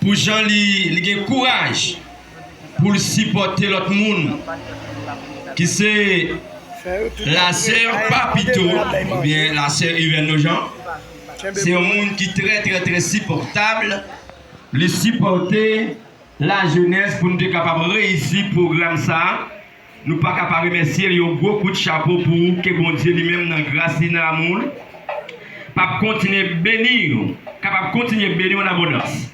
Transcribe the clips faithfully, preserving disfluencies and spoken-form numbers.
pou jan li, li gen kouraj pou l sipòte lòt moun, ki se lasè Papito, oubyen lasè Yvène Nogent. Se yon moun ki trè, trè, trè sipòtab. Li sipòte lajenès pou n te kapab reyisi pwogram sa a. Nou pa ka pa remèsye l. Yon gwo kout chapo pou ou. Ke Bondye li menm nan gras li, nan amou l, p ap kontinye beni w, kapab kontinye beni w an abondans.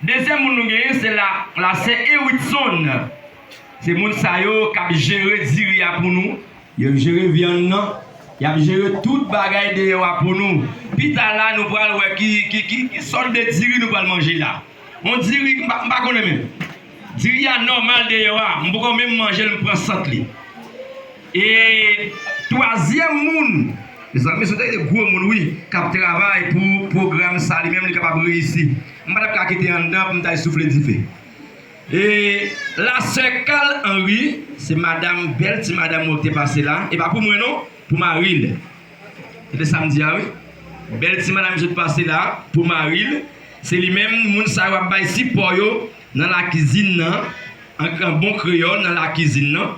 Dezyèm moun nou genyen, se la, lasè Ewitson. Se moun sa yo k ap jere diri a pou nou. Yo jere vyann nan. Y ap jere tout bagay deyò a pou nou. Pita la, nou pral wè ki, ki, ki, ki sòt de diri nou pral manje la. On diri, m pa, m pa konnen menm. Diri a nòmal deyò a. M poko menm manje l, m pran sant li. E twazyèm moun, mezanmi, se yon gwo moun, wi, k ap travay pou pwogram sa, li menm, li kapab reyisi. M pa t ap ka kite anndan pou m t al soufle dife. E lasè Carl Henry, se madanm, bèl ti madanm mwen ki te pase la. E pa pou mwen, non, pou mari l. Se te sa m di a, wi. Bèl ti madanm ki sot pase la, pou mari l. Se li menm, moun sa yo ap bay sipò yo nan lakizin nan, an, an bon kreyòl, nan lakizin nan.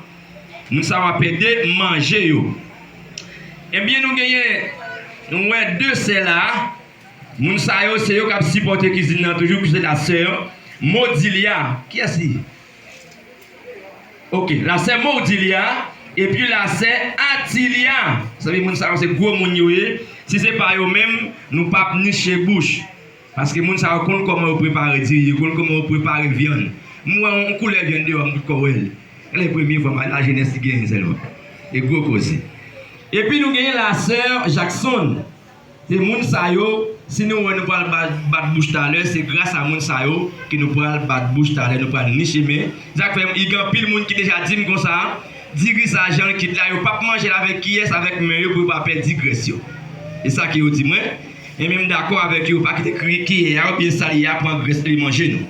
Moun sa yo ap ede manje yo. Ebyen, nou genyen, nou wè de sè la. Moun sa yo, se yo k ap sipòte kizin nan toujou, ki se lasè Modilia. Kiyès li? Ok, lasè Modilia, epi lasè Atilia. Sa vle di moun sa yo, se gwo moun yo ye. Si se pa yo menm, nou p ap niche bouch. Paske moun sa yo konn kòman yo prepare diri, yo konn kòman yo prepare vyann. M wè yon koulè vyann deyò, m potko wè l. Se premye fwa m wè lajenès ki genyen sèlman. E gwo koze. Epi nou genyen lasè Jackson. Se moun sa yo, si nou wè nou pral bat, bat bouch talè, se gras a moun sa yo ke nou pral bat bouch talè, nou pral niche men. Sa k fè, i gen anpil moun ki deja di m konsa, diri sa jan l kit la, yo p ap manje l avèk kiyès, avèk men yo, pou yo pa pèdi grès yo. E sa ke yo di mwen, e men m dakò avèk yo, pa kite kiyè a oubyen sa li a pran grès li manje nou.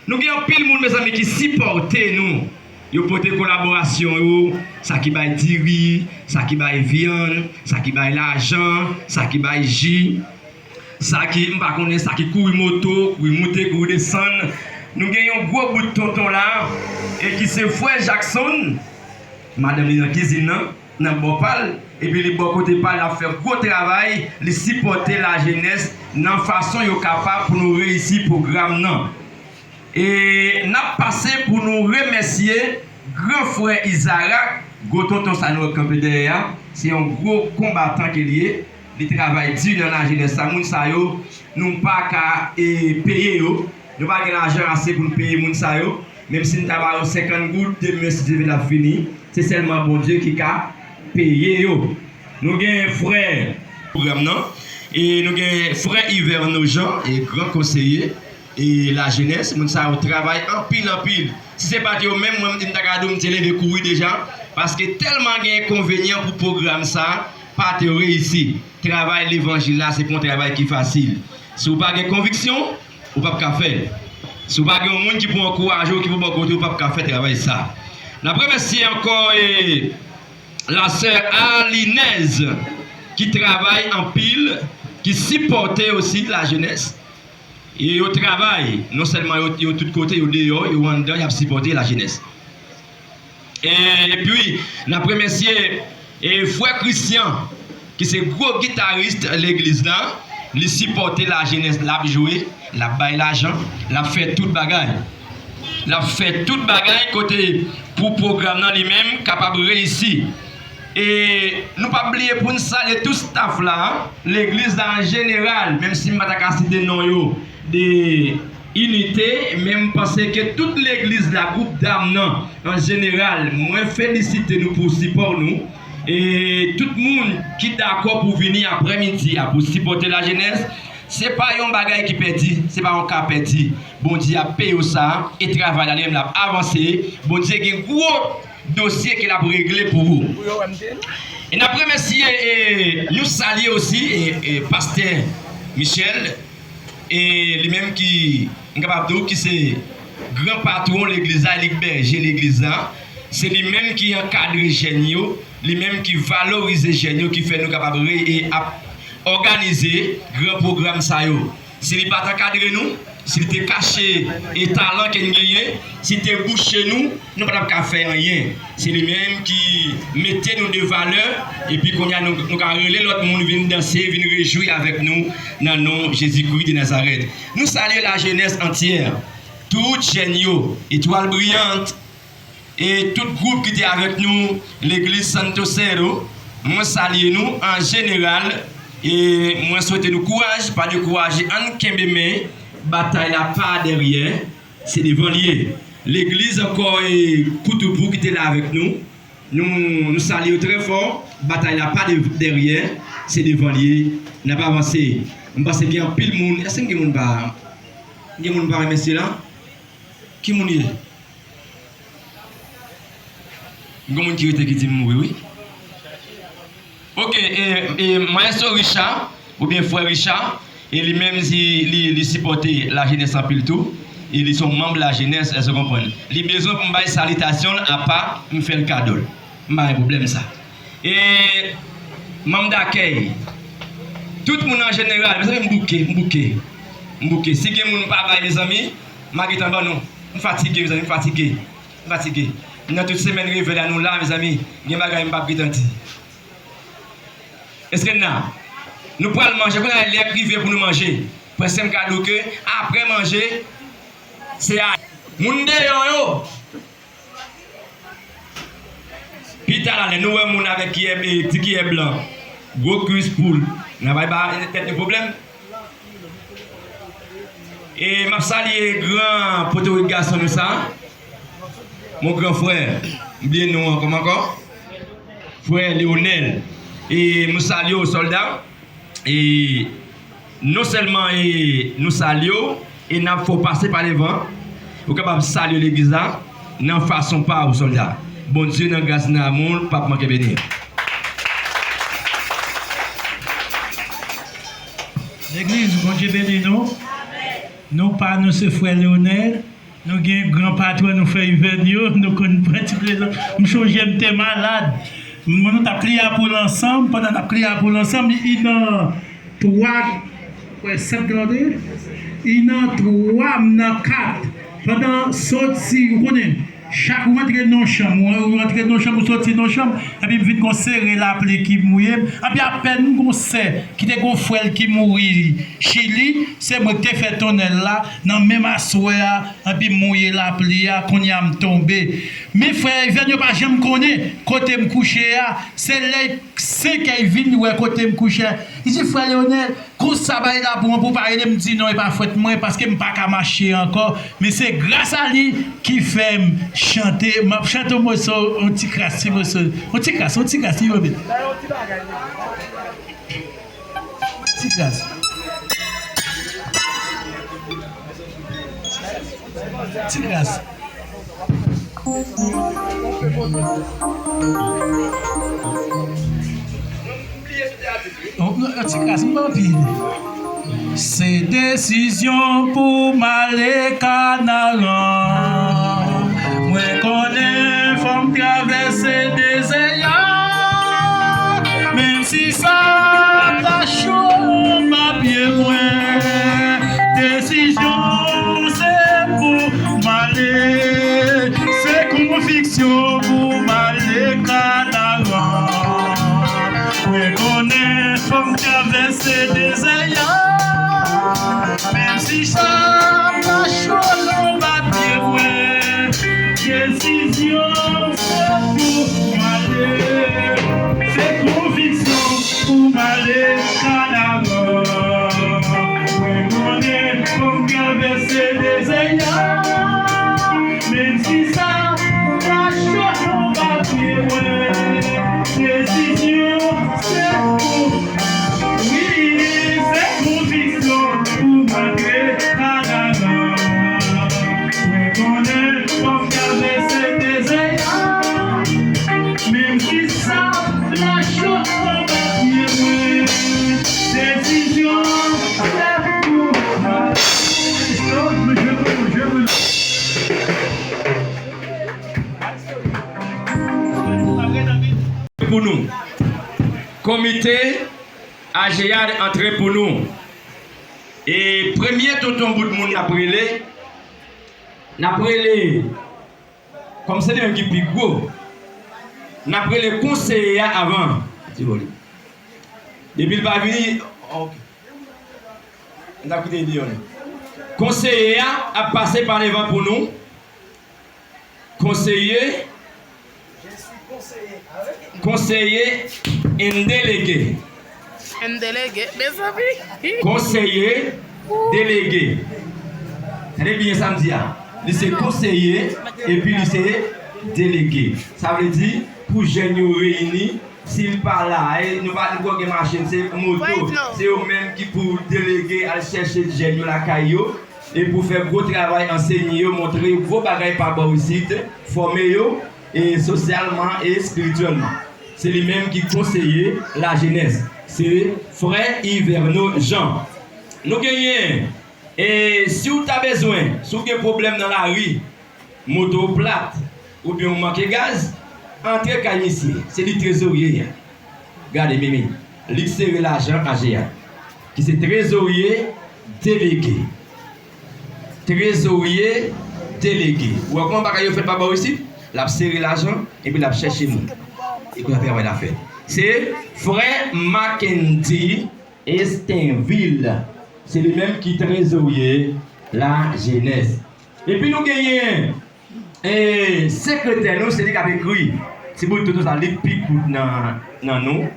Nou gen anpil moun, mezanmi, ki sipòte nou. Yo pote kolaborasyon yo, sa ki bay diri, sa ki bay vyann, sa ki bay lajan, sa ki bay ji, sa ki, m pa konnen, sa ki kouri moto, kouri moute, kouri desann. Nou gen yon gwo bout tonton la, e ki se frè Jackson, madanm li nan kizin nan, nan bò pa l, epi li bò kote pa l, l ap fè gwo travay, li sipòte lajenès nan fason yo kapab pou nou reyisi pwogram nan. E n ap pase pou nou remèsye gran frè Izarak, gwo tonton sa nou wè kanpe dèyè a, se yon gwo konbatan ke l ye, li travay di nan lajenès sa, moun sa yo, nou pa ka, e, peye yo, nou pa gen lajan ase pou n peye moun sa yo, menm si n ta ba yo senkant goud, demen si Dye vle n ap fini, se sèlman Bondye ki ka peye yo. Nou gen frè pwogram nan, e nou gen frè Yvène Nogent, e gran konseye, e lajenès, moun sa yo travay anpil, anpil. Si se pa t yo menm, mwen, m ta ka di w m te leve kouri deja, paske tèlman gen enkonvenyan pou pwogram sa, pa te reyisi. Travay levanjil la, se pa yon travay ki fasil. Si w pa gen konviksyon, ou p ap ka fè l. Si w pa gen yon moun ki pou ankouraje w, ki pou bò kote w, ou p ap ka fè travay sa. N ap remèsye ankò, e, lasè Alinèz, ki travay anpil, ki sipòte osi lajenès. E yo travay, non sèlman yo, yo tout kote, yo deyò, yo anndan, y ap sipòte lajenès. E, epi, n ap remèsye, e, frè Christian, ki se gwo gitaris legliz la, li sipòte lajenès, l ap jwe, l ap bay lajan, l ap fè tout bagay. L ap fè tout bagay kote pou pwogram nan li menm kapab reyisi. E nou p ap bliye pou n salye tout staff la, legliz la an jeneral, menm si m pa ta ka site non yo, de Inite, men m panse ke tout legliz la, gwoup dam nan, an jeneral, mwen felisite nou pou sipò nou. E tout moun ki dakò pou vini aprèmidi a pou sipòte lajenès, se pa yon bagay ki pèdi, se pa yon ka pèdi. Bondye ap peye w sa, e travay la li menm l ap avanse. Bondye gen gwo dosye ke l ap regle pou ou. E n ap remèsye, e nou salye osi, e, e pastè Michel, e li menm ki, m kapab di w, ki se gran patwon legliz la, li k bèje legliz la. Se li menm ki ankadre jèn yo, li menm ki valorize jèn yo, ki fè nou kapab re-, e ap òganize gran pwogram sa yo. Si li pa t ankadre nou, si li te kache e talan ke n genyen, si li te bouche nou, nou pa t ap ka fè anyen. Se li menm ki mete nou de valè, epi kounye a nou, nou ka rele lòt moun vin danse, vin rejwi avèk nou nan non Jezikri de Nazarèt. Nou salye lajenès antyè, tout jèn yo, Etwal Briyant, e tout gwoup ki te avèk nou, legliz Santo Cero, mwen salye nou an jeneral, e mwen swete nou kouraj, pa dekouraje, ann kenbe men, batay la pa dèyè, se devan l ye. Legliz ankò e Kotoubou ki te la avèk nou, nou, nou salye yo trè fò, batay la pa de, dèyè, se devan l ye, n ap avanse. M panse gen anpil moun, èske gen moun pa, gen moun pa remèsye la? Ki moun ye? Gen moun ki rete ki di m wi, wi. Ok, e, e, Maestro Richard, oubyen Frè Richard, e li menm li, li, li sipòte lajenès anpil tou, e li se yon manm lajenès, èske w konprann? Li bezwen pou m bay salitasyon l, apa m fè l kado l. M pa gen pwoblèm sa. E manm dakèy, tout moun an jeneral, mezanmi, m bouke, m bouke, m bouke. Si gen moun m pa bay, mezanmi, m a gentan ban nou. M fatige, mezanmi, m fatige. M fatige. Nan tout semèn revè la nou la, mezanmi, gen bagay m p ap gentan di. Èske n la? Nou pral manje, kounye a lè rive pou nou manje. Prensè m ka di w ke apre manje, se a moun deyò yo. Pita la, lè nou wè moun avèk kiyè, e, ti kiyè blan, gwo kwis poul, n a bay ba tèt nou pwoblèm. E m ap salye gran potorik gason nou sa, mon gran frè, m bliye non an kòman ankò? Frè Leonel. E nou salye w, sòlda. E non sèlman, e nou salye w, e n ap fè w pase pa devan, ou kapab salye legliz la nan fason pa w, sòlda. Bondye nan gras, nan amou l, p ap manke beni w. Legliz, Bondye beni nou. Non pa nou se frè Leonel. Nou gen gran patwon nou fè ivèn yo, nou konn pran ti plezi. M chonje m te malad. M, nou t ap kriye pou l ansanm, pandan n ap kriye pou l ansanm, li nan twa, wè, sèt gade, li nan twa, m nan kat. Pandan soti, ou konnen, chak ou rantre nan yon chanm, ou rantre nan yon chanm, ou soti nan yon chanm, epi m vin gon sere lapli ki mouye m. Epi apèn m gon sè ki te gon frè l ki mouri Chili, se mwen ki te fè tonnèl la, nan menm aswè a, epi m mouye lapli a, kounye a m tonbe. Men frè Ivèn yo pa janm konnen kote m kouche a. Se lè senkè vin wè kote m kouche a. Li di, "Frè Leonel, konsa bagay la bon pou w pa rele m." M di, "Non, e pa fòt mwen, paske m pa ka mache ankò." Men se gras a li ki fè m chante. M ap chante yon moso, yon ti kras, ti moso, yon ti kras, yon ti kras, li yo menm. Ti kras. Ti kras. Yon, yon ti kras, m pa anpil. Se desizyon pou m ale Kanaran. Mwen konnen fò m travèse dezè a. Menm si sa ta cho anba pye mwen, desizyon se pou m ale. Se konviksyon pou m ale Kanaran. Mwen konnen fò m travèse dezè a. Menm si sa ta cho anba pye mwen, desizyon se pou m ale. Se konviksyon pou m ale Kanaran. Mwen konnen fò m travèse dezè a. Menm si sa ta cho anba pye mwen, desizyon se pou, wi, se konviksyon pou m antre Kanaran. Mwen konnen fò m travèse dezè a. Menm si sa ta cho anba pye mwen, desizyon se pou mwen. Pou nou. Komite A G A antre pou nou. E premye tonton bout moun n ap rele, n ap rele, kòm se li menm ki pi gwo, n ap rele konseye a avan. Depi l pa vini, ok. N ap kite li deyò. Konseye a ap pase pa devan pou nou. Konseye, konseye and delege. And delege, mezanmi. Konseye, delege. Tande byen sa m di a. Li se konseye epi li se delege. Sa vle di pou jèn yo reyini, si l pa la, e, nou pa, nou poko gen machin, se moto. Se yo menm ki pou delege al chèche jèn yo lakay yo e pou fè gwo travay, anseye yo, montre yo gwo bagay pa bò isit, fòme yo e sosyalman e espirityèlman. Se li menm ki konseye lajenès. Se frè Yverno Jean. Nou genyen, e si w ta bezwen, si w gen pwoblèm nan lari, moto w plat, oubyen w manke gaz, antre kay misye. Se li trezorye a. Gade, Mimi, li k sere lajan A G A, ki se trezorye delege. Trezorye delege. Ou wè kòman bagay yo fèt pa bò isit? L ap sere lajan, epi l ap chèche moun. E konsa travay la fèt. Se frè Mackendy Estenville. Se li menm ki trezorye lajenès. Epi nou genyen, e, sekretè nou, se li k ap ekri. Ti bout tonton sa, li pi kout nan, nan nou.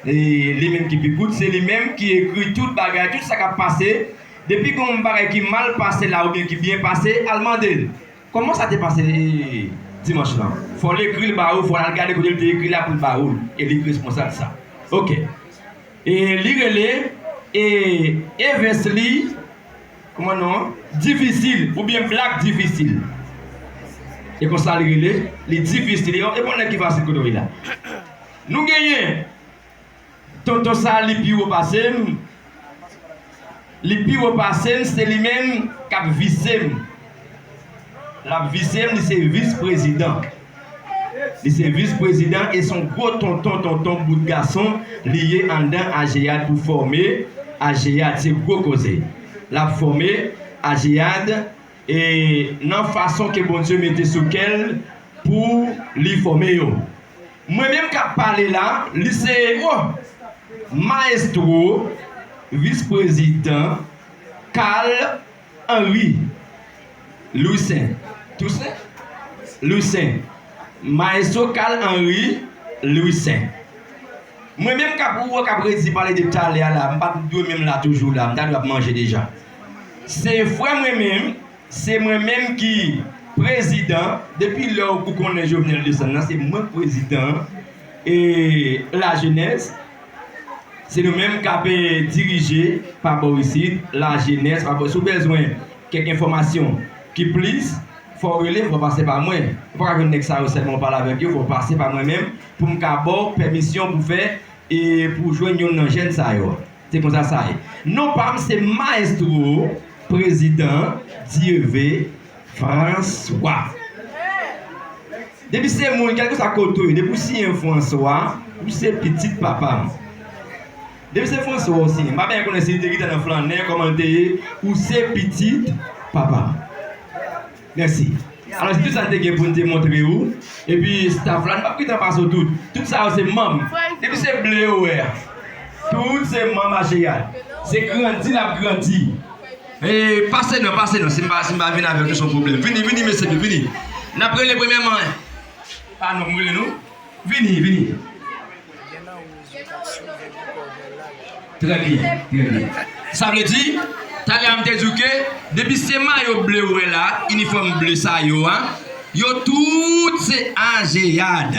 E li menm ki pi kout, se li menm ki ekri tout bagay, tout sa k ap pase. Depi gen yon bagay ki mal pase la oubyen ki byen pase, al mande l. Kòman sa te pase dimanch lan? Fò l ekri l ba ou, fò l al gade kote l te ekri la pou l ba ou l. E li k responsab sa. Ok. E li rele, e, Evesly, kòman non an? Difisil, oubyen Black Difisil. E konsa li rele, li difisil. E bon nèg ki fasil kote w ye la. Nou genyen tonton sa, li pi wo pase m. Li pi wo pase m, se li menm k ap vise m. L ap vise m, li se vis prezidan. Li se vis prezidan e se yon gwo tonton, tonton bout gason li ye anndan Ajeyad pou fòme Ajeyad, se gwo koze. L ap fòme Ajeyad e nan fason ke Bondye mete sou kè l pou li fòme yo. Mwen menm k ap pale la, li se, o, mayestwo, vis prezidan, Carl Henry Louissaint. Toussaint? Louissaint. Mayestwo Carl Henry Louissaint. Mwen menm k ap, ou wè k ap redi pale depi talè a la, m pa t dwe menm la toujou la, m ta dwe ap manje deja. Se frè mwen menm, se mwen menm ki prezidan, depi lè ou konnen Jovenel desann nan, se mwen k prezidan, e, lajenès, se nou menm k ap, e, dirije pa bò isit, lajenès, pa bò, si w bezwen kèk enfòmasyon ki plis, fò w rele m, fò w pase pa mwen. Ou pa ka jwenn nèg sa yo sèlman w pale avèk yo, fò w pase pa mwen menm pou m ka ba w pèmisyon pou fè e pou w jwenn youn nan jèn sa yo. Se konsa sa ye. Non pa m se Mayestwo Prezidan Dieuvée François. Depi se moun, kèlkeswa kote w ye, depi w siyen François, ou se pitit papa m. Depi se François w siyen, m pa byen konnen si li te gentan nan flannè, kòman l te ye, ou se pitit papa m. Mèsi. Alò, se tout sa n te gen pou n te montre ou. Epi, staff la, n p ap gentan pase w tout. Tout sa yo se manm. Depi se ble yo wè a. Tout se manm Ajeyad. Se grandi n ap grandi. E, pase non, pase non. Si m pa, si m pa vin avèk nou, se yon pwoblèm. Vini, vini, mesye, vini. N ap rele premyèman. Pa non, m rele nou. Vini, vini. Trè byen, trè byen. Sa vle di, talè a m te di w ke depi se mayo ble w wè la, inifòm ble sa yo a, yo tout se Ajeyad,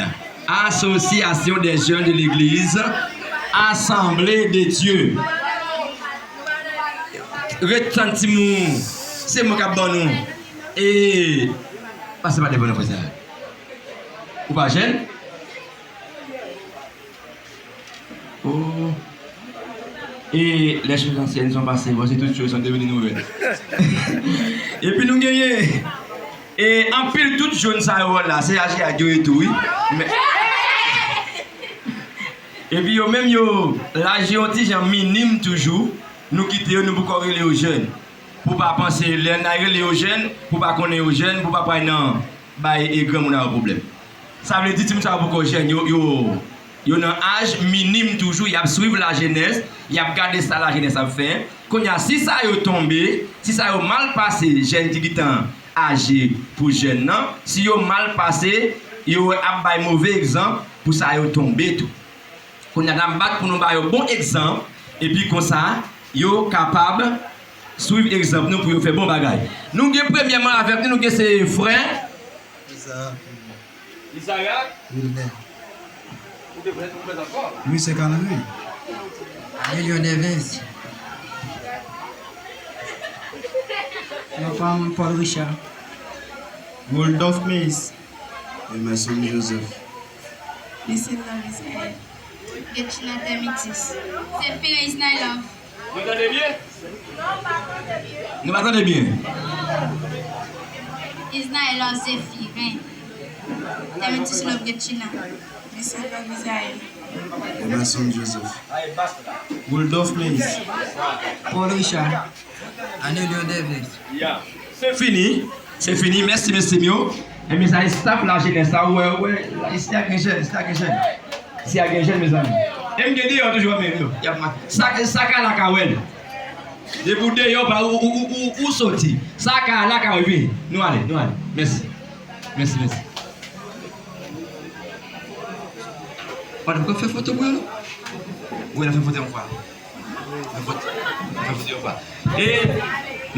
Association des Jeunes de l'Église, Assemblée de Dieu. Ret tann timoun, se mwen k ap ban nou. E, pase pa devan non, frè sa. Ou pa jèn? Oh. Et les choses anciennes sont passées, voici toutes choses sont devenues nouvelles. Epi nou genyen, e, anpil tout jòn sa yo la, se Ajeyad yo ye tou, wi. Men, epi yo menm yo, laj yo yon ti jan minim toujou. Nou kite yo, nou poko rele yo jèn. Pou pa panse, lè n a rele yo jèn, pou pa konnen yo jèn, pou pa pran nan bay e granmoun a yo pwoblèm. Sa vle di timoun sa yo poko jèn, yo, yo, yo nan aj minim toujou, y ap swiv lajenès, y ap gade sa lajenès ap fè. Kounye a, si sa yo tonbe, si sa yo mal pase, jèn ki gentan aje pou jèn nan, si yo mal pase, yo ap bay move egzanp pou sa yo tonbe tou. Kounye a, n ap bat pou nou ba yo bon egzanp, epi konsa, yo kapab swiv egzanp nou pou yo fè bon bagay. Nou gen premyèman avèk nou, nou gen se frè Izarak. Izarak. Wilner. Ou te prezante, ou prezante ankò. Louis Saint Calary. Adelio Neves. Yon fanm Paul Richard. Woldorf Mays. Emerson Joseph. Lucille Love Israël. Getchina Termitis. Zephyrin Isnailov. Nou tande byen? Nou pa tande byen. Isnailov Zephyrin. Termitis Love Getchina. Lucille Love Israël. Emerson Joseph. Woldorf Mays. Paul Richard. Anelio Davis. Ya. Se fini. Se fini. Mèsi, mesye m yo. Ebyen, sa e staff lajenès la, ou wè, ou wè, la, isi a gen jèn, isi a gen jèn. Isi a gen jèn, mezanmi. E m gen deyò toujou, men yo. Y ap ma-, sa, sa ka la ka wè l. Depi w deyò, pa, ou, ou, ou, ou, ou soti. Sa ka la ka wè, vini. Nou ale, nou ale. Mèsi. Mèsi, mèsi. Madanm, fè foto pou yo, non? Wi, n ap fè foto yon fwa. Fè foto, fè foto yon fwa. E,